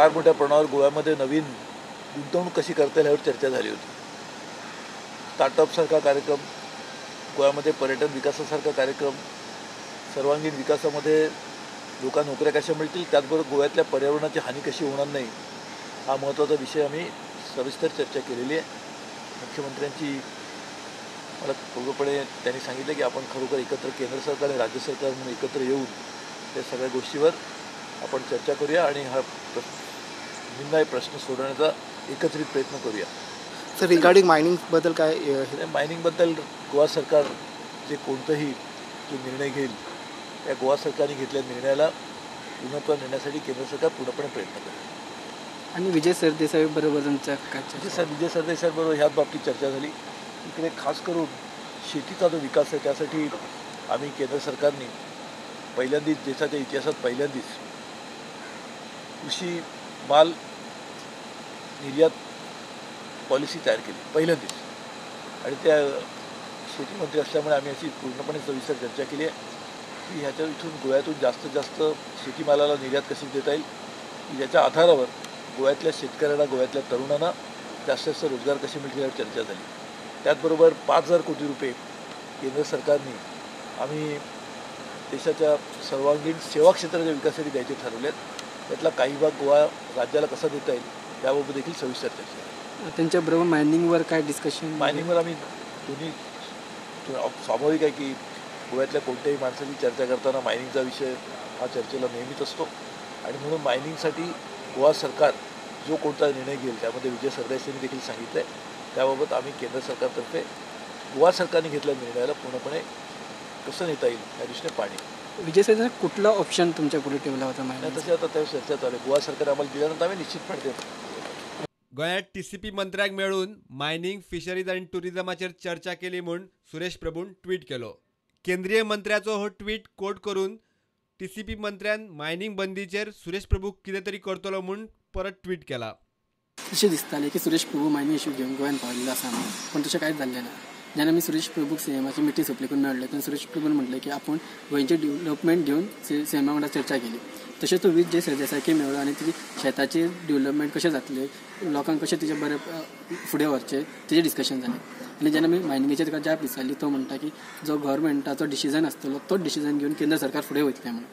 फार मोठ्या प्रमाणावर गोव्यामध्ये नवीन गुंतवणूक कशी करता येईल यावर चर्चा झाली होती. स्टार्टअपसारखा कार्यक्रम, गोव्यामध्ये पर्यटन विकासासारखा कार्यक्रम, सर्वांगीण विकासामध्ये लोकांना नोकऱ्या कशा मिळतील, त्याचबरोबर गोव्यातल्या पर्यावरणाची हानी कशी होणार नाही हा महत्त्वाचा विषय आम्ही सविस्तर चर्चा केलेली आहे. मुख्यमंत्र्यांची मला पूर्णपणे त्यांनी सांगितलं की आपण खरोखर एकत्र केंद्र सरकार आणि राज्य सरकार म्हणून एकत्र येऊन त्या सगळ्या गोष्टीवर आपण चर्चा करूया आणि हा निर्णायक प्रश्न सोडवण्याचा एकत्रित प्रयत्न करूया. सर, रिगार्डिंग मायनिंगबद्दल काय? मायनिंगबद्दल गोवा सरकार जे कोणतंही जो निर्णय घेईल त्या गोवा सरकारने घेतलेल्या निर्णयाला पूर्णत्वात नेण्यासाठी केंद्र सरकार पूर्णपणे प्रयत्न करेल. आणि विजय सरदेसाई बरोबर तुमचा काय? विजय सरदेसाई बरोबर ह्याच बाबतीत चर्चा झाली. इकडे खास करून शेतीचा जो विकास आहे त्यासाठी आम्ही केंद्र सरकारने पहिल्यांदाच देशाच्या इतिहासात पहिल्यांदाच कृषी माल निर्यात पॉलिसी तयार केली पहिल्यांदाच. आणि त्या शेतीमंत्री असल्यामुळे आम्ही अशी पूर्णपणे सविस्तर चर्चा केली आहे की ह्याच्या इथून गोव्यातून जास्तीत जास्त शेतीमालाला निर्यात कशी देता येईल, की ज्याच्या आधारावर गोव्यातल्या शेतकऱ्यांना, गोव्यातल्या तरुणांना जास्तीत जास्त रोजगार कसे मिळतील यावर चर्चा झाली. त्याचबरोबर 5,000 कोटी रुपये केंद्र सरकारने आम्ही देशाच्या सर्वांगीण सेवा क्षेत्राच्या विकासासाठी द्यायचे ठरवले आहेत. त्यातला काही भाग गोवा राज्याला कसा देता येईल याबाबत देखील सविस्तर चर्चा झाली. त्यांच्याबरोबर मायनिंगवर काय डिस्कशन? मायनिंगवर आम्ही दोन्ही, स्वाभाविक आहे की गोव्यातल्या कोणत्याही माणसाची चर्चा करताना मायनिंगचा विषय हा चर्चेला नेहमीच असतो आणि म्हणून मायनिंगसाठी गोवा सरकार जो कोणता निर्णय घेईल त्यामध्ये विजय सरदेसाईंनी देखील सांगितलं आहे. त्याबाबत आम्ही केंद्र सरकारतर्फे गोवा सरकारने घेतलेल्या निर्णयाला पूर्णपणे कसं नेता येईल या दृष्टीने पाणी. विजय सरदेसाई कुठला ऑप्शन तुमच्या पुढे ठेवला होता मायनिंग? तसे आता त्या चर्चा चालू आहे. गोवा सरकार आम्हाला दिल्यानंतर आम्ही निश्चितपणे ते गोंयांत टीसीपी मंत्र्याक मेळून मायनिंग, फिशरीज आनी टुरिझमाचेर चर्चा केली म्हूण सुरेश प्रभून ट्वीट केलो. केंद्रीय मंत्र्याचो हो ट्वीट कोट करून टीसीपी मंत्र्यान मायनिंग बंदीचेर सुरेश प्रभू कितें तरी करतलो म्हूण परत ट्वीट केला. अशें दिसतालें की सुरेश प्रभू मायनिंग इशू घेवन गोंयांत पाविल्लो आसा म्हणून, पूण तशें कांयच जाल्लें ना. जेन्ना आमी सुरेश प्रभूक सीएमाची मिटींग सोंपली करून मेळ्ळे तेन्ना सुरेश प्रभून म्हटलें की आपूण गोंयचें डेव्हलपमेंट घेवन सीएमा वांगडा चर्चा केली. तशेंच तो विजय सरदेसायकय मेळ्ळो आनी तेजी शेताचें डेव्हलपमेंट कशें जातलें, लोकांक कशें तेजें बरें फुडें व्हरचें तेजें डिस्कशन जालें. आनी जेन्ना आमी मायनिंगेचेर ताका जाप विचारली तो म्हणटा की जो गव्हर्मेंटाचो डिसिजन आसतलो तोच डिसिजन घेवन केंद्र सरकार फुडें वयतलें म्हणून.